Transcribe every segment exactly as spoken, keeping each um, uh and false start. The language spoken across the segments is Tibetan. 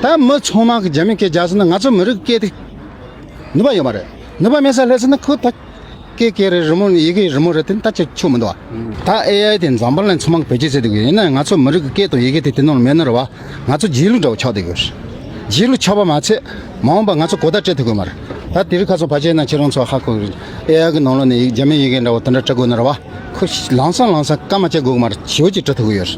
ད་མི་ཚང་མ་གི་རྒྱ་མི་སྐད་རྒྱག་ཟེར་ན་ང་ཚོ་མི་རིགས་སྐད་དེ་ནུས་པ་ཡོད་མ་རེད། ནུས་པ་མེད་ས་སླེབས་ཟེར་ན་ཁོ་ད་སྐད་སྐད་རེད། རི་མོ་ཡི་གེ་རི་མོ་རེད། དེ་ད་ཅི་ཆོ་མི་འདུག་བ། ད་ཨེ་ཨའི་དེ་འཛམ་བུ་གླིང་ཚང་མ་གི་བེད་སྤྱོད་བྱེད་དུ་ཡོད། ཡིན་ན་ང་ཚོ་མི་རིགས་ཀྱི་སྐད་དང་ཡི་གེ་དེ་དེ་ནང་ལ་མེད་ན་རེད་བ། ང་ཚོ་རྗེས་ལུས་འདྲ་བོ་ཆགས་བསྡད་ཡོད། རྗེས་ལུས་ཆགས་པ་མ་ཚད་མ་འོངས་པ་ང་ཚོ་གོ་བརྡ་སྤྲད་ཐུབ་ཀྱི་མ་རེད། ད་དེ་རིང་ཁ་སང་ཕལ་ཆེར་ན་ཁྱེད་རང་ཚོ་ཧ་གོ་གི་རེད། ཨེ་ཨའི་གི་ནང་ལོགས་ནས་རྒྱ་མི་ཡི་གེ་འདྲ་བོ་དེ་འདྲ་སྤྲད་དགོས་ན་རེད་བ། ཁོ་ལམ་སང་ལམ་སང་སྐར་མ་བཅད་དགོས་ཀྱི་མ་རེད། ཞེ་པོ་ཅིག་སྤྲད་ཐུབ་ཀྱི་ཡོད་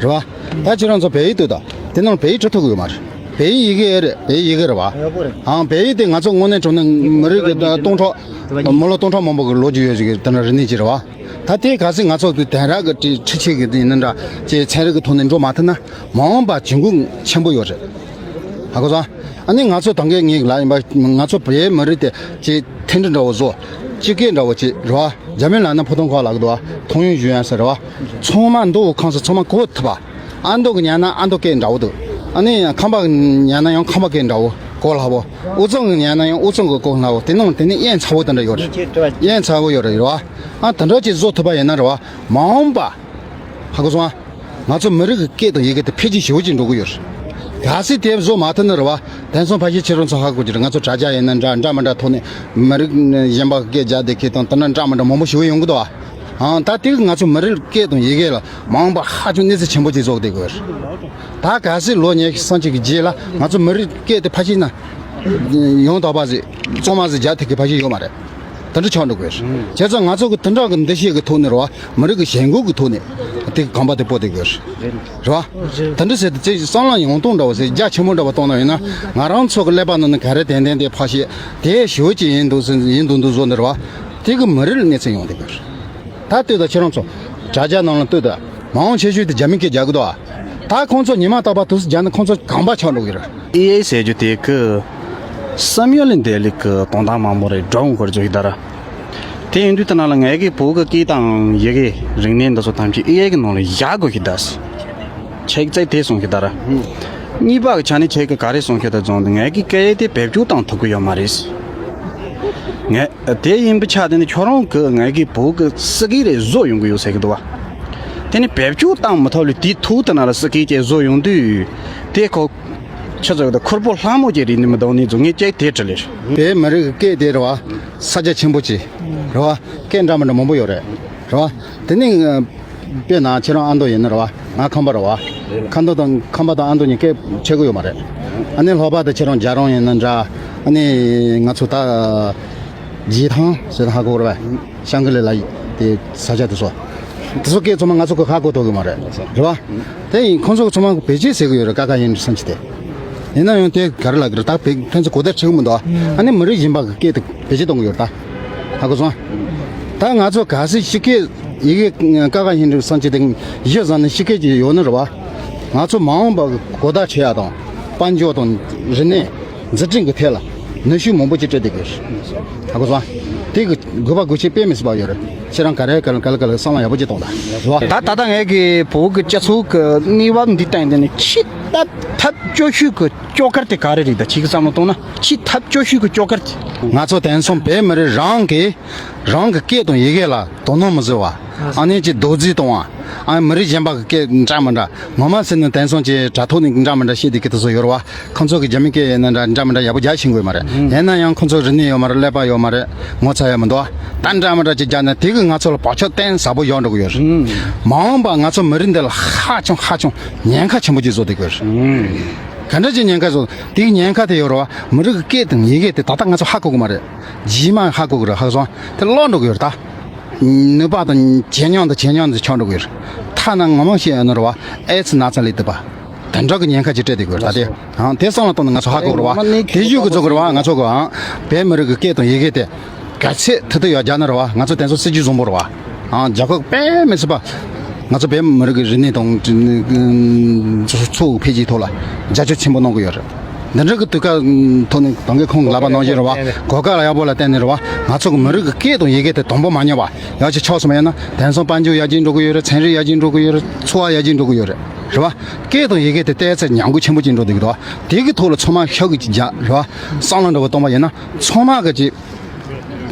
རེད། རེད་བ། ད་ཁྱེད་རང་ཚོ་བལ་ཡིག་ལྟོས་དང་། དེ་ནང་བལ་ཡིག་སྤྲད་ཐུབ་ཀྱི་ཡོད་མ་རེད། བལ་ཡིག་ཡི་གེ་རེད། བལ་ཡིག་ཡི་གེ་རེད་བ། ཡག་པོ་རེད། ཨང་། བལ་ཡིག་དེ་ང་ཚོ་དངོས་གནས་དྲང་གནས་མི་རིགས་ཀྱི་སྟོང་ཕྲག་མི་ལོ་སྟོང་ཕྲག་མང་པོ་གི་ལོ་རྒྱུས་ཡོད་ཅིག་དེ་འདྲ་རིག་གནས་ཅིག་རེད་བ། ད་དེ་གལ་སྲིད་ང་ཚོ་དེ་དེང་རབས་ཀྱི་ཁྲི་ཁྲི་ཆིག་གི་དེ་ཡིན་ན་འདྲ་ཅེས་ཚན་རིག་གི་ཐོག་ནས་འགྲོ་མ་ཐུབ་ན་མ་འོངས་པ་གྱོང་གུན་ཆེན་པོ་ཡོད་རེད། ཧ་གོ་སོང་། ཨ་ནི་ང་ཚོ་ད་གིན་ངས་ལབ་ཡིན་པ། ང་ཚོ་བལ་མི་རིགས་དེ་ཅེས་མཐུན་སྒྲིལ་འདྲ་བོ་བཟོ། སྤྱི་སྐད་འདྲ་བོ་ཅིག་རེད་བ། རྒྱ་མི་ལབ་ན་ཕུ་ཐུང་ཁ་ལབ་གི་འདུག་བ། ཐུང་ཡོན་ཞུ་ཡན་ཟེར་རེད་བ། ཚང་མ་མདོ་དབུས་ཁམས་གསུམ་ཚང་མ་གོ་ཐུབ་པ། ཨ་མདོ་གི་ཉན་ན་ཨ་མདོ་སྐད་འདྲ་བོ་འདུག་ཨ་ནི་ཁམས་པ་གི་ཉན་ན་ཡང་ཁམས་པ་སྐད་འདྲ་བོ་གོ་སླ་བོ། དབུས་གཙང་གི་ཉན་ན་ཡང་དབུས་གཙང་གི་གོ་སླ་བོ། དེ་ནང་དེ་ནི་དབྱིངས་ཚ་བོ་དེ་འདྲ་ཡོད་རེད། དབྱིངས་ཚ་བོ་ཡོད་རེད་རེད་བ། ཨ་དེ་འདྲ་ཅིག་བཟོ་ཐུབ་པ་ཡིན་ན་རེད་བ། མ་འོངས་པ། ཧ་གོ་སོང་ཨ། ང་ཚོ་མི་རིགས་ཀྱི་སྐད་དང་ཡི་གེ་དེ་འཕེལ་རྒྱས་ཞེ་པོ་ཅིག་འགྲོ་གི་ཡོད་རེད། གལ་སྲིད་དེ་བཟོ་མ་ཐུབ་ན་རེད་བ། དེང་སང་ཕལ་ཆེར་ཁྱེད་རང་ཚོ་ཧ་གོ་གི་རེད། ང་ཚོ་དྲ་རྒྱ་ཡིན་ན་འདྲ་འདྲ་མི་འདྲ་ཐོག་ནས་མི་རིགས་གཞན་པ་སྐད་རྒྱག་བསྡད་མཁན་དང་དེ་འདྲ་འདྲ་མི་འདྲ་མང་པོ་ཞེ་པོ་ཡོང་གི་འདུག་ཨ། ཨང་། ད་དེ་གི་ང་ཚོ་མི་རིགས་སྐད་དང་ཡི་གེ་ལ་མ་འོངས་པ་ཧ་ཅང་གནོད་འཚེ་ཆེན་པོ་ཅིག་བཟོ་གི་བསྡད་ཀྱི་ཡོད་རེད། ད་གལ་སྲིད་ལོ་ཉི་ཤུ་སུམ་ཅུ་གི་རྗེས་ལ་ང་ཚོ་མི་རིགས་སྐད་དེ་ཕལ་ཆེར་ན་ཡང་དག་པ་ཟིག་གཙང་མ་ཟིག་རྒྱག་ཐུབ་མཁན་ཕལ་ཆེར་ཡོད་མ་རེད། དེ་འདྲ་ཆགས་འགྲོ་གི་རེད། བྱས་ཙང་ང་ཚོ་གི་དེ་འདྲ་གི་འདུ་ཤེས་ཀྱི་ཐོག་ནས་རེད་བ། མི་རིགས་ཀྱི་ཞེན་ཁོག་གི་ཐོག་ནས་དེ་གི་གོམ་པ་དེ་སྤོ་བསྡད་ཀྱི་རེད། རེད་བ། དེ་འདྲ་ཟེར་ཏེ་ཅིག་བསམ་བློ་ཡོང་སྟངས་འདྲ་བོ་ཟེར། རྒྱ་ཆེན་པོ་འདྲ་བོ་གཏོང་ན་ཡིན་ན། ང་རང་ཚོ་གི་ཀླད་པ་ནང་ནས་ག་རེ་ཏན་ཏན་དེ་ཕར་བཤད། དེ་ཞེ་པོ་ཅིག་ཡིན་འདུག་ཟེར། ཡིན་འདུག་འདུག་བཟོ་འདི་རེད་བ། དེ་གི་མི་རིགས་ལ་གནོད་འཚེ་ཡོང་བསྡད་ཀྱི་རེད། ད་ལྟོས་དང་ཁྱེད་རང་ཚོ། དྲ་རྒྱ་ནང་ལ་ལྟོས་དང་། མང་ཆེ་ཤོས་དེ་རྒྱ་མི་སྐད་རྒྱག་གི་འདུག་ཨ། ད་ཁོང་ཚོ་ཉི་མ་རྟག་པར་དུས་སུ་རྒྱག་ན་ཁོང་ཚོ་གོམ་པ་ཆགས་འགྲོ་གི་རེད། ཨེ་ཨའི་ཟེར་རྒྱུ་དེ་གི་བསམ་ཡུལ་ལས་འདས་ལུགས་ཀྱི་དོན་དག་མང་པོ་རེད། འགྲོ་འོང་འཁོར་རྒྱུ་ཞིག་ད་ར། དེ་ཡིན་དུས་ད་ནང་ལ་ངའི་གི་བོད་ཀྱི་སྐད་དང་ཡི་གེ་རིག་གནས་འདི་ཚོ་ཐམས་ཅད་ཨེ་ཨའི་གི་ནང་ལ་བཞག་དགོས་ཤིག་ད། ཁྱེད་ཀྱིས་དེ་གསུང་ཤིག་ད་ར། གཉིས་པ་གི་ཆ་ནས་ཁྱེད་ཀྱིས་ག་རེ་གསུང་ཤིག་ད་བྱུང་དུས་ངའི་གི་སྐད་དེ་བེད་སྤྱོད་བཏང་ཐུབ་ཀྱི་ཡོད་མ་རེད། ངས་དེ་ཡིན་པའི་ཆ་དེ་ནི་ཁྱོད་རང་གི་ངའི་གི་བོད་ཀྱི་སྐད་རེ་བཟོ་ཡོང་གི་ཡོད་ཟེར་གི་འདུག་བ། དེ་ནི་བེད་སྤྱོད་བཏང་མི་ཐུབ་ལས་དེའི་ཐོག་ཏུ་ན་ལ་སྐད་ཅིག་བཟོ་ཡོང་དུས་དེ་ཁོ། ཆུ་ཚོད་དང་ཁུར་པོ་ལྷ་མོ་གྱི་རིགས་ནི་མི་འདུག་ནི་ཚོ་ངས་ཅིག་དེ་དྲིས་ལེ། བོད་མི་རིགས་ཀྱི་སྐད་དེ་རེད་བ། ས་རྒྱ་ཆེན་པོ་ཅིག་རེད་བ། སྐད་འདྲ་མི་འདྲ་མང་པོ་ཡོད་རེད། རེད་བ། དེ་ནི་དཔེར་ན་ཁྱེད་རང་ཨ་མདོ་ཡིན་ན་རེད་བ། ང་ཁམས་པ་རེད་བ། ཁམས་པ་དང་ཁམས་པ་དང་ཨ་མདོ་གཉིས་སྐད་ཆེ་གི་ཡོད་མ་རེད། ཨ་ནི་ལྷོ་པ་དང་ཁྱེད་རང་རྒྱ་རོང་ཡིན་ན་འདྲ། ཨ་ནི་ང་ཚོ་ད་རྗེས་ཐང་ཟེར་ཧ་གོ་རེད་བ། ཤང་ཀི་ལི་ལ་དེ་ས་ཆ་དེ་ཚོ། དེ་ཚོ་སྐད་ཚང་མ་ང་ཚོ་གི་ཧ་གོ་ཐུབ་གི་མ་རེད། རེད་བ། དེ་ཡིན་ཁོང་ཚོ་གི་ཚང་མ་བེད་སྤྱོད་བྱེད་གི་ཡོད་རེད། ཀ་ཁ་ཡིན་སམ་ཅི་དེ། ཡིན་ན་ཡང་དེ་ག་རེ་ལབ་གི་རེད། ད་བེད་ཕན་ཚུན་གོ་བརྡ་འཕྲོད་གི་མི་འདུག་ཨ་ནི་མི་རིགས་གཞན་པ་གི་སྐད་དེ་བེད་སྤྱོད་གཏོང་གི་ཡོད་རེད་ད། ཧ་གོ་སོང་། ད་ང་ཚོ་གལ་སྲིད་སྤྱི་སྐད་ཡི་གེ་ཀ་ཁ་ཡིན་སམ་ཅི་དེ་གཞི་བཟུང་ནས་སྤྱི་སྐད་ཅིག་ཡོད་ན་རེད་བ། ང་ཚོ་མ་འོངས་པ་གི་གོ་བརྡ་འཕྲོད་ཡ་དང་། དཔལ་འབྱོར་དང་རིག་གནས། འཛུགས་སྐྲུན་གྱི་ཐད་ལ་ནུས་ཤུགས་མང་པོ་ཅིག་སྤྲད་བསྡད་ཀྱི་ཡོད། ཧ་གོ་སོང་། དེ་གི་དགོས་པ་དགོས་ཆེད་དཔེ་མི་སྲིད་པ་ཡོད་རེད། ཁྱེད་རང་ག་རེ་ག་ལ་ག་ལ་ག་ལ་བསམ་བློ་ཡག་པོ་ཅིག་གཏོང་དང་། རེད་བ། ད་ད་ལྟ་ངས་ཀྱི་བོད་ཀྱི་སྤྱི་ཚོགས་ཀྱི་གནས་བབ་འདི་སྟེང་དེ་ནི་ཆེས་ད་ཐབས་སྐྱོ་ཤོས་ཀྱི་སྐྱོ་གར་དེ་ག་རེ་རེད། ད་ཁྱེད་ཀྱི་བསམ་བློ་གཏོང་ན་ཆེས་ཐབས་སྐྱོ་ཤོས་ཀྱི་སྐྱོ་གར་དེ། ང་ཚོ་དེང་སང་བོད་མི་རིགས་རང་གི་རང་གི་སྐད་དང་ཡི་གེ་ལ་དོ་སྣང་མི་བཟོ་བ། ཨ་ནི་ཅིག་རྡོག་རྫིས་གཏོང་བ། ཨ་མི་རིགས་གཞན་པ་གི་སྐད་འདྲ་མི་འདྲ། ངོ་མ་ཟེར་ན་དེང་སང་ཅིག་དྲ་ཐོག་ནས་འདྲ་མི་འདྲ་བཤད་བསྡད་ཀྱི་དེ་ཚོ་ཡོད་རེད་བ། ཁོང་ཚོ་གི་རྒྱ་མི་སྐད་ཡིན་ན་འདྲ་འདྲ་མི་འདྲ་ཡག་པོ་རྒྱག་ཤེས་ཀྱི་ཡོད་མ་རེད། ཡིན་ན་ཡང་ཁོང་ཚོ་རིག་གནས་ཡོད་མ་རེད། ཀླད་པ་ཡོད་མ་རེད། ངོ་ཚ་ཡོད་མི་འདུག་ད་འདྲ་མི་འདྲ་ཅིག་རྒྱག་ན་དེ་གིས་ང་ཚོ་ལ་བག་ཆགས་གཏིང་ཟབ་པོ་ཡོང་འགྲོ་གི་ཡོད་རེད། མ་འོངས་པ་ང་ཚོ་མི་རིགས་འདི་ལ་ཧ་ཅང་ཧ་ཅང་ཉེན་ཁ་ཆེན་པོ་ཅིག་བཟོ་བསྡད་ཀྱི་ཡོད་རེད། ག་འདྲ་ཅིག་ཉེན་ཁ་བཟོ། དེའི་ཉེན་ཁ་དེ་ཡོད་རེད་བ། མི་རིགས་ཀྱི་སྐད་དང་ཡི་གེ་དེ་ད་ལྟ་ང་ཚོ་ཧ་གོ་གི་མ་རེད། རྗེས་མ་ཧ་གོ་གི་རེད། ཧ་གོ་སོང་། དེ་ལོག་འགྲོ་གི་ཡོད་རེད་ད། ནུས་པ་དང་ཇེ་ཉུང་དང་ཇེ་ཉུང་དུ་ཆགས་འགྲོ་གི་ཡོད་རེད། ཐ་ན་ངོ་མ་བཤད་ཡོད་ན་རེད་བ། ཨེ་ཙི་ན་ཚ་ལས་འདས་པ། དེ་འདྲ་གི་ཉེན་ཁ་ཅིག་སྤྲད་བསྡད་ཀྱི་ཡོད་རེད་ད། དེ་ཨང་དེ་བསམ་བློ་བཏང་ནས་ང་ཚོ་ཧ་གོ་གི་རེད་བ། དེ་ཞུ་གི་བཟོ་གི་རེད་བ། ང་ཚོ་གི་ཨང་བོད་མི་རིགས་ཀྱི་སྐད་དང་ཡི་གེ་དེ་གལ་སྲིད་ཐུབ་ཐུབ་ཡོད་རྒྱག་ན་རེད་བ། ང་ཚོ་དེང་སང་སྲིད་ཇུས་བཟང་པོ་རེད་བ། ཨང་རྒྱལ་ཁབ་དཔེ་མི་སྲིད་པ། ང་ཚོ་བོད་མི་རིགས་ཀྱི་རིག་གནས་དང་ཚོ་འཕེལ་རྒྱས་ཐོག་ལ་རྒྱབ་སྐྱོར་ཆེན་པོ་གནང་གི་ཡོད་རེད། འདི་འདྲ་གི་དུས་སྐབས་ཐོག་ནས་ད་གིན་ཁོང་གིས་ལབ་པ་ནང་བཞིན་རེད་བ། གོ་སྐབས་ལ་ཡག་པོ་ལ་བརྟེན་ནས་རེད་བ། ང་ཚོ་གི་མི་རིགས་ཀྱི་སྐད་དང་ཡི་གེ་དེ་དང་པོ་མ་ཉམས་པ་ཡག་ཅིག་ཆགས་སོང་བ་ཡིན་ན། དེང་སང་དཔལ་འབྱོར་ཡར་རྒྱས་འགྲོ་གི་ཡོད་རེད། ཚན་རིག་ཡར་རྒྱས་འགྲོ་གི་ཡོད་རེད། འཚོ་བ་ཡར་རྒྱས་འགྲོ་གི་ཡོད་རེད། རེད་བ། སྐད་དང་ཡི་གེ་དེ་བལྟས་ཚེ་ཉམས་རྒུད་ཆེན་པོ་ཅིག་འགྲོ་བསྡད་ཀྱི་འདུག་བ། དེ་གི་ཐོག་ལ་ཚང་མ་ཤུགས་ཀྱིས་རྒྱག་རེད་བ། བསམ་བློ་འདྲ་བོ་གཏོང་བ་ཡིན་ན་ཚང་མ་གི་ཅིག་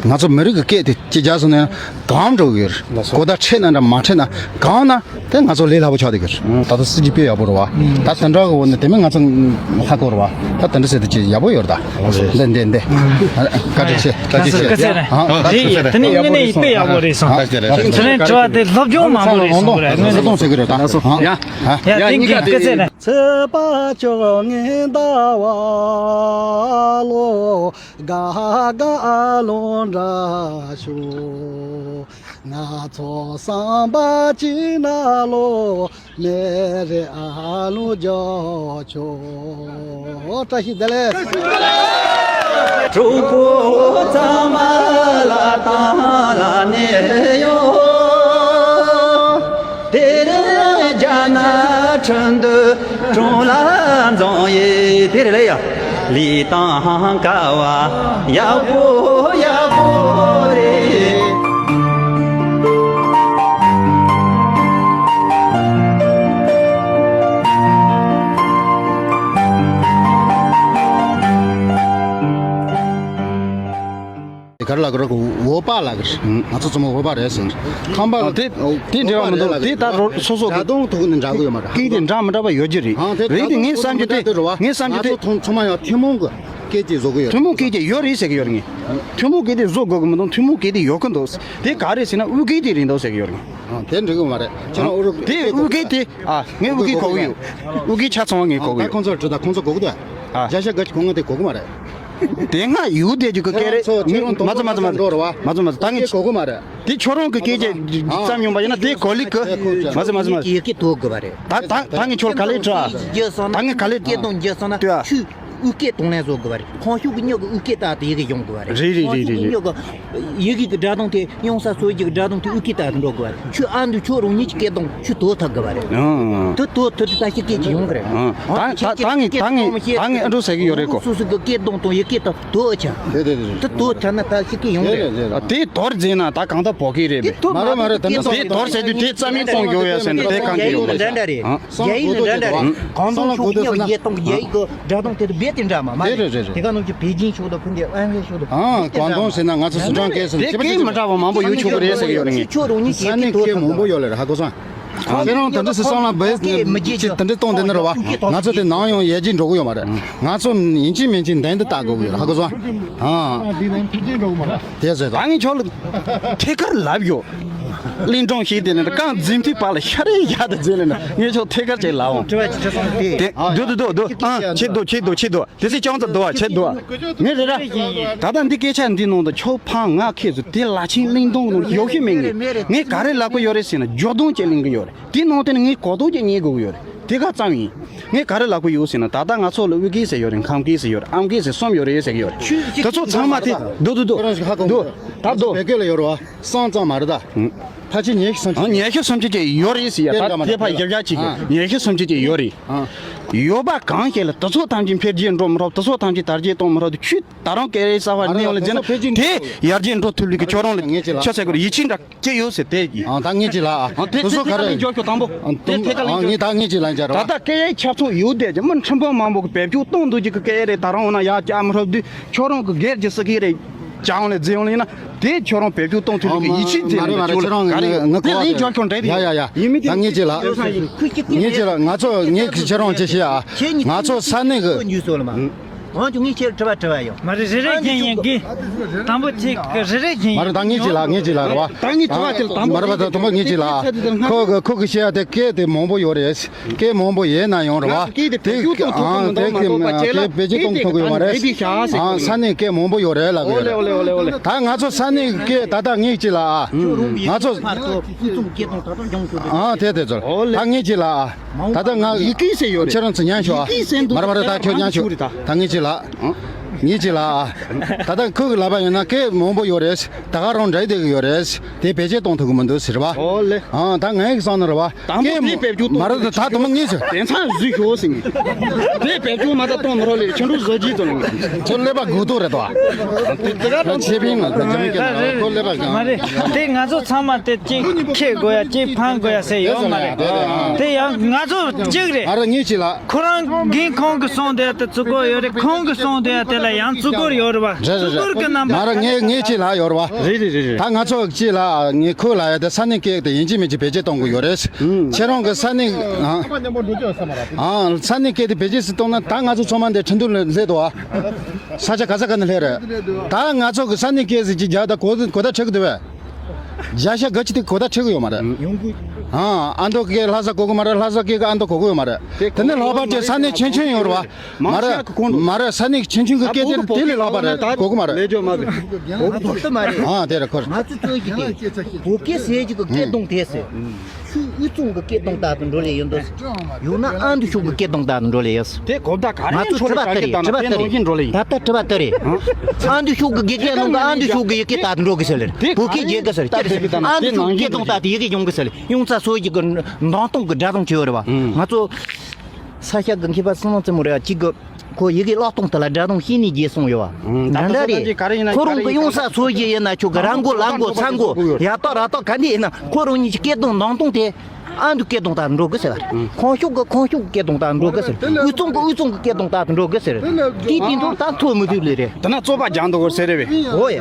ང་ཚོ་མི་རིགས་ཀྱི་སྐད་དེ་གཅིག་རྒྱག་སོང་ན་གང་འགྲོ་གི་ཡོད་རེད། གོ་བརྡ་འཕྲད་ན་འདྲ་མ་འཕྲད་ན་གང་ན་དེ་ང་ཚོ་ལས་སླ་པོ་ཆགས་བསྡད་ཀྱི་རེད། ད་ལྟ་སྲིད་ཇུས་དཔེ་ཡག་པོ་རེད་བ། ད་དེ་འདྲ་གི་འོག་ནས་དེ་མིན་ང་ཚོ་ཧ་གོ་རེད་བ། ད་དེ་འདྲ་ཟེར་དུས་ཅིག་ཡག་པོ་ཡོད་རེད་ད། འདི་འདི་འདི། བཀའ་དྲིན་ཆེ། བཀའ་དྲིན་ཆེ། ཡ། ཨ། དེ་ནི་དངོས་གནས་དཔེ་ཡག་པོ་རེད་སོང་། དེ་རིང་དྲི་བ་དེ་སློབ་སྦྱོང་མང་པོ་རེད་སོང་རེད། ང་ཚོ་གཏོང་ཟེར་གི་རེད་ད། ཡ། ཡ། དེ་གི་སྐད་ཆ་ནི། ཚེས་པ་བཅོ་ལྔའི་ཟླ་བ་ལོ། དགའ་དགའ་ལོ་འདྲ་ཞུ། ང་ཚོ་བསམ་པ་ཅི་ན་ལོ། མེ་རེ་ཨ་ལོ་རྒྱོ་ཆོ། བཀྲ་ཤིས་བདེ་ལེགས། གྲོགས་པོ་ཚང་མ་ལ་དང་ལ་གནས་ཡོད། དེ་རིང་རྒྱ་ནག་ཁྲིན་ཏུའུ་གྲོང་ལ་འཛོམས་ཡོད། དེ་རེད་ལེ་ཡ། ལི་ཐང་ཀ་བ་ཡག་པོ་ཡག་པོ་རེད། ག་རེ་ལབ་ཀྱི་རེད། འོ་པ་ལབ་ཀྱི་རེད། ང་ཚོ་ཚང་མ་འོ་པ་རེད་ཟེར། ཁམས་པ། ཨ། དེ་དེ་འབྲེལ་བ་མི་འདུག་དེ་ད་རོ་སོ་སོ་གི་སྒྲ་གདངས་ཐོག་ནས་འདྲ་གི་ཡོད་མ་རེད། སྐད་དེ་འདྲ་མི་འདྲ་བ་ཡོད་ཀྱི་རེད། ཨ། དེ་རེད་དེ་ངས་བསམ་རྒྱུ་དེ། ངས་བསམ་རྒྱུ་དེ། ང་ཚོ་ཚང་མ་ཡང་ཐུན་མོང་གི་སྐད་ཅིག་བཟོ་གི་ཡོད། ཐུན་མོང་སྐད་ཅིག་ཡོད་རེད་ཟེར་གི་ཡོད་རེད་ངས། ཐུན་མོང་སྐད་དེ་བཟོ་དགོས་གི་མི་འདུག་ཐུན་མོང་སྐད་དེ་ཡོད་གི་འདུག་དེ་ག་རེ་ཟེར་ན་དབུས་སྐད་དེ་རེད་འདུག་ཟེར་གི་ཡོད་རེད། ཨ། དེ་འགྲིག་གི་མ་རེད། ཁྱེད་རང་ཨུ་རུ། དེ་དབུས་སྐད་དེ། ཨ། ངས་དབུས་སྐད་གོ་གི་ཡོད། དབུས་སྐད་ཆ་ཚང་བ་ངས་གོ་གི་ཡོད། ཁོང་ཚོར་དྲིས་དང་། ཁོང་ཚོ་གོ་གི་འདུག་ཨ། བརྒྱ་ཆ་བརྒྱ་ཅིག་ཁོང་ཚོ་དེ་གོ་གི་མ་རེད། དེ་སྔ་ཡོད་དེ་ཅིག་གི་སྐད་རེད། ཁྱེད་རང་ཚོ། ཁྱེད་རང་། མ་ཚོ་མ་ཚོ་མ་ཚོ། འགྲོ་རེད་བ། མ་ཚོ་མ་ཚོ། ད་ངས། སྐད་གོ་གི་མ་རེད། དེ་ཁྱོད་རང་གི་སྐད་ཆ་བསམ་ཡོང་པ་ཡིན་ན་དེ་གོ་ལི་གི། མ་ཚོ་མ་ཚོ་མ་ཚོ། ཡི་གེ་ཐོག་དགོས་པ་རེད། ད་ད་ད་ངས་ཁྱོད་ག་ལེ་དྲ། ད་ངས་ག་ལེ། སྐད་གདངས་རྒྱག་སོང་ན། ལྟོས་ཨ། ཁྱོད་དབུས་སྐད་གཏོང་ལེན་བཟོ་དགོས་པ་རེད། ཁོང་ཕྱོགས་ཀྱི་མྱི་གི་དབུས་སྐད་ལྟར་དུ་ཡི་གེ་ཡོང་དགོས་པ་རེད། རེད་རེད་རེད་རེད། ཁོང་ཕྱོགས་ཀྱི་མྱི་གི་ཡི་གེ་གི་སྒྲ་གདངས་དེ། ཡོང་ས་སོ་ཡི་གི་སྒྲ་གདངས་དེ་དབུས་སྐད་ལྟར་དུ་འགྲོ་དགོས་པ་རེད། ཁྱོད་ཨ་འདུག་ཁྱོད་རང་ཉིད་ཀྱི་སྐད་གདངས་ཁྱོད་དོ་ཐག་དགོས་པ་རེད། ཨང་། དེ་དོ་ཐག་དུས་ད་ཕྱི་སྐད་ཅིག་ཡོང་གི་རེད། ཨང་། ད་ད་ད་ངས་ད་ངས་ད་ངས་ཨ་འགྲོ་ཟེར་གི་ཡོད་རེད་གོ། སོ་སོ་གི་སྐད་གདངས་དང་ཡི་གེ་དང་དོ་ཆ། རེད་རེད་རེད། དེ་དོ་ཐག་ན་ད་ཕྱི་སྐད་ཡོང་གི་རེད། རེད་རེད། དེ་དོར་བྱས་ན་ད་གང་ལྟར་བོད་སྐད་རེད་པས། མ་རེད་མ་རེད། དེ་འདྲ་དེ་དོར་ཟེར་དུས་དེ་རྩ་མེད་གཏོང་རྒྱུ་ཡོད་ཡ་ཟེར་ན་དེ་གང་གི་ཡོད་མ་རེད། ཨང་། རྒྱ་ཡིག་ནི་འདྲ་འདྲ་རེད། ཨང་། གང་དུང་ཕྱོགས་ཀྱི་མྱི་གི་ཡི་གེ་དང་རྒྱ་ཡིག་གི་སྒྲ་གདངས་དེ་དང་རྦད་དེ་འདྲ་མ་མ་རེད། རེད་རེད་རེད། དེ་ག་ནང་གི་པེ་ཅིན་ཕྱོགས་དང་ཕུན་ཚོགས་ཨན་ཧུའེ་ཕྱོགས་དང་། ཨང་། ཀོང་ཏུང་ཟེར་ན་ང་ཚོ་སི་ཁྲོན་སྐད་ཟེར་ན་དེ་སྐད་མི་འདྲ་བ་མང་པོ་ཡོད་ཆོག་གི་རེད་ཟེར་གི་ཡོད་རེད་ངས། ཁྱོད་རང་ཉིད་ས་གནས་སྐད་མང་པོ་ཡོད་ལེ་རེད། ཧ་གོ་སོང་། ཁྱེད་རང་དེ་འདྲ་སེ་བསམ་བློ་བས་ཅིག་དེ་འདྲ་གཏོང་དེ་ནི་རེད་བ། ང་ཚོ་དེ་ནང་ཡང་ཡར་རྒྱས་འགྲོ་གི་ཡོད་མ་རེད། ང་ཚོ་ཡིན་གཅིག་མིན་གཅིག་འདི་འདི་ལྟ་དགོས་ཀྱི་ཡོད་རེད། ཧ་གོ་སོང་། ཨང་། དེ་ཟེར་ད། ད་ངས་ཁྱོད་ལ་ཐད་ཀར་ལབ་ཡོད། གླིང་སྒྲུང་ཞིག་དེ་ནི་རྐང་འཛིན་མཐུད་པ་ལ་ཤ་རེ་ཡག་ཏུ་འཛིན་ལེ་ན། ངས་ཁྱོད་ཐད་ཀར་ཅིག་ལབ་འོང་། དྲི་བ་ཅིག་དྲི་སོང་སྟེ། དེ་འདུག་འདུག་འདུག་འདུག་ཨང་། ཆེ་འདུག་ཆེ་འདུག་ཆེ་འདུག་དེ་སྲིད་ཅང་ཙམ་འདུག་བ། ཆེ་འདུག་བ། ངས་རེ་རེ། ད་ལྟ་འདི་སྐད་ཆ་འདི་ནང་དུ་ཁྱོད་ཕ་ང་ཁྱེད་ཚོ་དེ་ལ་ཆེན་གླིང་སྒྲུང་ནང་ཡོད་ཤེས་མེད། ངས་ངས་ག་རེ་ལབ་གི་ཡོད་རེད་ཟེར་ན་འགྱུར་ལྡོག་ཅིག་གླེང་གི་ཡོད་རེད། དེ་ནང་དེ་ནི་ངས་གོ་རྟོགས་ཅིག་རྙེད་དགོས་ཀྱི་ཡོད་རེད། དེ་ག་ཙམ་ཡིན། ངས་ག་རེ་ལབ་གི་ཡོད་ཟེར་ན། ད་ལྟ་ང་ཚོ་ལ་དབུས་སྐད་ཟེར་ཡོད་རེད། ཁམས་སྐད་ཟེར་ཡོད་རེད། ཨམ་སྐད་ཟེར་གསུམ་ཡོད་རེད་ཟེར་གི་ཡོད་རེད། དེ་ཚོ་ཚང་མ་དེ་འདུག་འདུག་འདུག་ཁོ་རང་ཞིག་ཧ་གོ་འདུག་ད་འདུག་བོད་སྐད་ལ་ཡོད་རེད་བ། གསུམ་ཙམ་མ་རེད་ད། ཕལ་ཆེར་ཉི་ཤུ་སུམ་ཅུ་ཅིག་ཡོད་རེད་ཟེར་ཡ། ད་དེ་ཕར་ཞིབ་ཆ་ཅིག་ཉི་ཤུ་སུམ་ཅུ་ཅིག་ཡོད་རེད། ཡོད་པ་གང་ཞིག་ལ་དེ་ཚོ་ཐམས་ཅད་འཕེལ་རྒྱས་འགྲོ་མི་ཐུབ། དེ་ཚོ་ཐམས་ཅད་དར་རྒྱས་གཏོང་མི་ཐུབ། དེ་ཁྱོད་ད་རུང་སྐད་རེ་གསར་པ་ནས་ཡོང་ལ་བརྩིས་ན་དེ་ཡར་རྒྱས་འགྲོ་ཐུབ་ལུགས་ཀྱི་ཁྱོད་རང་ལ་ཆ་ཟེར་དགོས་རེད། ཡིད་ཆེས་འདྲ་ཅི་ཡོད་ཟེར་དེ་གི། ཨ། ད་ངས་ཅིག་ལ། ཨ། དེ་དེ་ཚོ་ག་རེ། འཇོག་ཤོག་དང་པོ། དེ་ཐད་ཀ་ལ་ངས་ད་ངས་ཅིག་ལ་འཇོག་ར། ད་ལྟ་སྐད་ཡིག་ཁྱབ་ཚོགས་ཡོད་དེ་མི་ཁྲིམས་དཔོན་མང་པོ་གི་བེད་སྤྱོད་གཏོང་འདུག་ཅིག་གི་སྐད་ཡིག་རེད། ད་རུང་འོ་ན་ཡར་བཀྱག་མི་ཐུབ་དུས་ཁྱོད་རང་གི་སྒེར་གྱི་སྲིད་སྐད་རེད། བཅའ་ཡོང་ལས་འཛིན་ཡོང་ལས་ཡིན་ན་དེ་ཁྱོད་རང་བེད་སྤྱོད་གཏོང་ཐུབ་ལུགས་ཀྱི་ཡིད་ཆེས་འཛིན་ལ་ཁྱོད་ལ་ག་རེ་ངས་གོ་བ་ལེན་འཇོག་ཤོག་འདྲ་དེ། ཡ་ཡ་ཡ། ཡིན་མིན་དེ། ད་ངས་ཅིག་ལ། ངས་ཅིག་ལ། ང་ཚོ་ངས་ཁྱེད་རང་ཅིག་བཤད་ཨ། ང་ཚོ་ས་གནས་གི། ཁོང་ཚོ་ངས་ཁྱེད་དྲི་བ་དྲི་བ་ཡོད། མ་རེད། རེ་རེ་བཞིན་ཡིན་གི། དང་པོ་ཅིག་གི་རེ་རེ་བཞིན་ཡིན། མ་རེད། ད་ངས་ཅིག་ལ། ངས་ཅིག་ལ་རེད་བ། ད་ངས་དྲི་བ་དེ་དང་པོ། མ་རེད་བ། ད་དང་པོ་ངས་ཅིག་ལ། ཁོ་གི་ཁོ་གི་བཤད་ཡ་དེ་སྐད་དེ་མང་པོ་ཡོད་རེད། སྐད་མང་པོ་ཡོད་ན་ཡང་རེད་བ། དེ་སྐད་དེ་ཨང་། དེ་སྐད་སྐད་བེད་སྤྱོད་གཏོང་ཐུབ་ཀྱི་ཡོད་མ་རེད། ཨང་། ས་གནས་སྐད་མང་པོ་ཡོད་རེད་ལབ་ཀྱི་ཡོད་རེད། ད་ང་ཚོ་ས་གནས་སྐད་ད་ལྟ་ངས་ཅིག་ལ་ཨ། ང་ཚོ། ཨང་། དེ་དེ་ཚོ་ད་ངས་ཅིག་ལ་ཨ། ད་ལྟ་ང་ཡི་གེ་ཟེར་ཡོད་རེད། ཁྱེད་རང་ཚོ་ཉན་ཤོག་ཨ། མ་རེད་མ་རེད། ད་ཁྱོད་ཉན་ཤོག་ད་ངས་ཅིག་ལ་ཨ། ངས་ཅིག་ལ་ཨ། ད་ལྟ་ཁོ་གི་ལབ་པ་ཡིན་ན་སྐད་མང་པོ་ཡོད་རེད། ད་ག་རང་འདྲ་བསྡད་ཀྱི་ཡོད་རེད། དེ་བེད་སྤྱོད་གཏོང་ཐུབ་ཀྱི་མི་འདུག་ཟེར་བ། ཨོ་ལེ། ཨང་། ད་ངའི་བསམ་ན་རེད་བ། དང་པོ་དེ་བེད་སྤྱོད་གཏོང་མ་རེད། ད་དུང་ངས་ཟེར། དེ་ཚང་བཟོས་ཤོག་ཟེར་ངས། དེ་བེད་སྤྱོད་མ་ད་གཏོང་མི་རོགས་ལེ། ཁྱོད་འགྲོ་བཟོ་རྒྱུ་དང་ལེ། ཁྱོད་ཀླད་པ་སྒུག་ཐུབ་རེད་དོ། དེ་དེ་ག་ད་ཆེ་ཕིང་ལ་ད་ཇ་མི་ཀེ་ལ་ཁོ་ཀླད་པ་སྒུག་མ་རེད། དེ་ང་ཚོ་ཚང་མ་དེ་གཅིག་ཁེ་དགོས་ཡ་གཅིག་ཕང་དགོས་ཡ་ཟེར་ཡོད་མ་རེད། དེ་ཡང་ང་ཚོ་གཅིག་རེད། ཨ་ར་ངས་ཅིག་ལ། ཁོ་རང་གིས་ཁོང་གི་གསུང་དེ་དེ་ཚུགས་དགོས་ཡོད་རེད། ཁོང་གི་གསུང་དེ་དེ། ལ་ཡང་བཙུགས་སྐོར་ཡོད་རེད་བ། རེད་རེད་བཙུགས་སྐོར་གྱི་རྣམ་པ། མ་རེད། ངས་ངས་ཅིག་ལབ་ཡོད་རེད་བ། རེད་རེད་རེད་རེད། ད་ང་ཚོ་ཅིག་ལ་ངས་ཁོ་ལ་ཡ་དེ་ས་གནས་སྐད་དེ་ཡིན་གཅིག་མིན་གཅིག་བེད་སྤྱོད་གཏོང་དགོས་ཡོད་རེད། ཁྱེད་རང་གི་ས་གནས། ཨ། ཨ། ས་གནས་སྐད་དེ་བེད་སྤྱོད་ཟིག་གཏོང་ན་ད་ང་ཚོ་ཚང་མ་འདི་ཁྲིན་ཏུའུ་ལ་སླེབས་འདུག་ཨ། ས་ཆ་ག་ས་ག་ནས་སླེབས་རེད། ད་ང་ཚོ་གི་ས་གནས་སྐད་ཟིག་ཅིག་རྒྱག་ད་གོ་གོ་ད་ཁྲིད་གི་འདུག་བས། རྒྱ་ཤ་ག་ཅི་དེ་གོ་ད་ཁྲིད་གི་ཡོད་མ་རེད། ཡོང་གི། ཨ། ཨ་མདོ་སྐད་ལྷ་ས་གོ་གི་མ་རེད། ལྷ་ས་སྐད་གི་ཨ་མདོ་གོ་གི་ཡོད་མ་རེད། དེ་ནས་ལྷག་པར་དེ་ས་གནས་ཆུང་ཆུང་ཡོད་རེད་བ། མ་རེད། མ་རེད། ས་གནས་ཆུང་ཆུང་གི་སྐད་དེ་དེ་ལས་ལྷག་པ་རེད། གོ་གི་མ་རེད། ལས་སྦྱོར་མ་རེད། གོ་གི་མ་རེད། ཨ། དེ་རེད་ཁོ་རེད། ང་ཚོ་ཚོས་ཀྱི་དེ་བོད་སྐད་ཟེར་གྱི་གི་སྐད་གདངས་དེ་ཟེར། ཆུ་དབུས་གཙང་གི་སྐད་གདངས་དག་ཏུ་འགྲོ་ལེ་ཡོད་འདུག་ཡང་ན་ཨ་མདོ་ཕྱོགས་ཀྱི་སྐད་གདངས་དག་ཏུ་འགྲོ་ལེ་ཡོད། དེ་གོ་བརྡ་ག་རེ་འཕྲོད་ལེ་ག་གི་དང་དེ་ནང་བཞིན་འགྲོ་ལེ་ཡིན། ད་ལྟ་དྲི་བ་དེ་རེད། ཨ་མདོ་ཕྱོགས་ཀྱི་དགེ་རྒན་ནང་གི་ཨ་མདོ་ཕྱོགས་ཀྱི་ཡི་གེ་དག་ཏུ་འགྲོ་གི་ཟེར་ལེ། བོད་སྐད་རྒྱལ་གི་ཟེར་ལེ། ཨ་མདོ་ཕྱོགས་ཀྱི་སྐད་གདངས་དག་ཏུ་ཡི་གེ་ཡོང་གི་ཟེར་ལེ། ཡོང་ཚ་སོ་ཡི་གི་འདང་གཏོང་གི་སྒྲ་གདངས་ཅི་ཡོད་རེད་བ། ང་ཚོ་ས་སྐྱ་གི་མཁས་པ་བསོད་ནམས་རྩེ་མོ་རེད་བ། གཅིག་གི་ཁོ་ཡི་གེ་བཀླག་སྟངས་དེ་ལ་སྒྲ་གདངས་ཤེས་ནས་རྒྱས་སོང་ཡོད་བ། ད་འདྲ་འདྲ་རེད། ཁོ་རང་གི་ཡོང་ས་སོ་ཡི་ཡིན་ན་ཆོག་གི། ར་མགོ་ལ་མགོ་ཚ་མགོ་ཡ་ཏོ་ར་ཏོ་ག་འདྲ་ཡིན་ན་ཁོ་རང་ཉིད་ཀྱི་སྐད་གདངས་འདང་གཏོང་དེ། ཨ་མདོ་སྐད་གདངས་དག་འགྲོ་གི་ཟེར་བ་རེད། ཁོང་ཕྱོགས་ཀྱི་ཁོང་ཕྱོགས་ཀྱི་སྐད་གདངས་དག་འགྲོ་གི་ཟེར། དབུས་གཙང་གི་དབུས་གཙང་གི་སྐད་གདངས་དག་འགྲོ་གི་ཟེར། དེའི་དེ་འདྲ་ད་ཐོ་མི་ཐུབ་ལེ་རེད། དེ་ན་རྩོད་པ་རྒྱག་འདུག་གོ་ཟེར་རེད་བས། འོ་ཡ།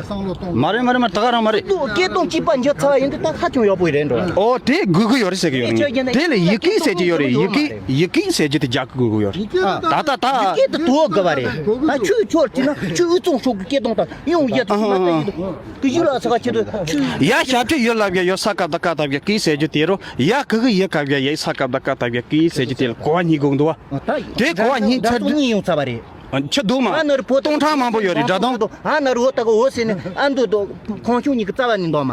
མ་རེད་མ་རེད་མ་རེད། ད་ག་རང་མ་རེད། སྐད་གདངས་གཅིག་པ་འགྱུར་ཚར་བ་ཡིན་དུས་ད་ཧ་ཅང་ཡག་པོ་རེད་འགྲོ། ཨོ་དེ་དགོས་ཀྱི་ཡོད་རེད་ཟེར་གྱི་ཡོད་རེད། དེ་ལ་ཡི་གེ་ཟེར་གྱི་ཡོད་རེད། ཡི་གེ་ཡི་གེ་ཟེར་གྱི་དེ་རྒྱག་དགོས་ཀྱི་ཡོད་རེད། ད་ད་ད། ཡི་གེ་དེ་དོ་དགོས་པ་རེད། ད་ཆུ་ཆོར་གྱི་ན་ཆུ་དབུས་གཙང་ཕྱོགས་ཀྱི་སྐད་གདངས་དག་ཡོང་ཡ་དུ་མ་ད་ཡིན་དུ། ཀི་ཞུ་ལ་ས་ཁ་ཆེ་དུ་ཆུ། ཡ་ཞབས་ཀྱི་ཡོད་ལབ་ཡ་ཡོད་ས་སྐབས་ད་ཀ་ལྟ་བ་ཀི་ཟེར་རྒྱུ་དེ་རོ། ཡ་གི་གི་ཡི་སྐབས་ཡ་ཡ་ས་སྐབས་ད་ཀ་ལྟ་བ་ཀི་ཟེར་རྒྱུ་དེ་ལ་གོ་བ་གཉིས་དགོས་འདུག་བ། དེ་གོ་བ་གཉིས་ཚར་དུས། གཉིས་ཡོང་ཚར་བ་རེད། ཆི་འདུག་མ། ཨ་ནར་བོ་སྟོང་ཕྲག་མང་པོ་ཡོད་རེད་སྒྲ་གདངས། ཨ་ནར་བོ་ད་གོ་འོ་ཟེར་ནས་ཨ་མདོ་དོ་ཁོང་ཆུང་གཉིས་ཀྱི་རྩ་བ་ནས་འདོགས་མ།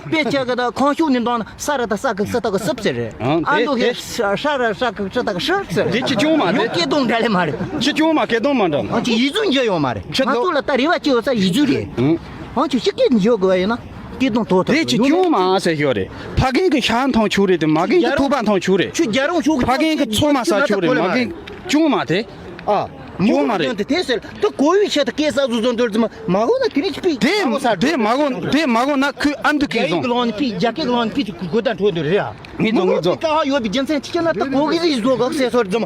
དཔེ་ཆ་གི་ད་ཁོང་ཆུང་ནས་འདོགས་ན་ས་ར་ད་ས་གི་ས་ད་གི་སུབ་ཟེར་རེད། ཨ་མདོ་གི་ས་ར་ས་གི་ས་ད་གི་ཧྲི་ཟེར། དེ་ཆི་ཆུང་མ་དེ། སྐད་གདངས་འདྲ་ལེ་མ་རེད། ཆི་ཆུང་མ་སྐད་གདངས་མ་འདྲ། ཨ་ཅི་ཡིད་གཟུགས་འཇལ་ཡོང་མ་རེད། ང་ཚོ་ལ་ད་རེ་བ་ཅི་ཡོད་ས་ཡིད་གཟུགས་རེད། ཨང་ཆུ་ཤི་སྐད་འཇོག་དགོས་ཡིན་ན་སྐད་གདངས་དོ་དོ་རེད། ཆི་ཆུང་མ་ཟེར་ཤོག་རེད། ཕ་རྒན་གི་ཤ་མཐོང་ཆུ་རེད་དེ་མ་རྒན་གི་ཐུག་པ་མཐོང་ཆུ་རེད། ཆུ་རྒྱ་རུང་ཆུ་ཕ་རྒན་གི་ཚོ་མ་ས་ཆུ་རེད་མ་རྒན་ཆུང་མ་དེ། ཨ། ཆུང་མ་རེད། དེ་ཟེར་ད་གོ་བའི་ཆེད་དུ་སྐད་ས་བཟོ་བཟོ་འདོར་ཙམ་མ་གོ་ན་དེ་རིགས་པི་དེ་དེ་མ་གོ་དེ་མ་གོ་ན་ཁོས་ཨ་མདོ་སྐད་བཟང་། གི་ལོང་ནི་པི་རྒྱ་སྐད་གི་ལོང་ནི་པི་དེ་གོ་ད་འཕྲོ་འདོར་རེད་ཨ། ངས་བཟོ་ངས་བཟོ། ཀ་ཧ་ཡོད་པའི་རྒྱུ་མཚན་ཅི་ན་ད་གོ་གི་རིགས་བཟོ་གག་སེ་སོར་ཙམ།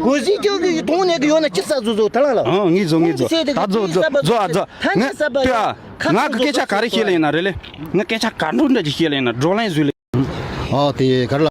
གོ་ཟི་ཅོ་གི་གདོང་ནས་གི་ཡོད་ན་ཅི་ས་བཟོ་བཟོ་ད་ལ་ལ། ཨང་ངས་བཟོ་ངས་བཟོ། ད་བཟོ་བཟོ་བཟོ་ཨ་བཟོ། ད་ངས་ངས་ས་བ་ལྟོས་ཨ། ཁ་ང་གི་སྐད་ཆ་ག་རེ་བཤད་ལ་ཡིན་ན་རེད་ལེ། ངས་སྐད་ཆ་ག་འགྲོ་འདྲ་ཅིག་བཤད་ལ་ཡིན་ན་བགྲོ་གླེང་བཟོས་ལེ། ཨོ་དེ་ག་རེ།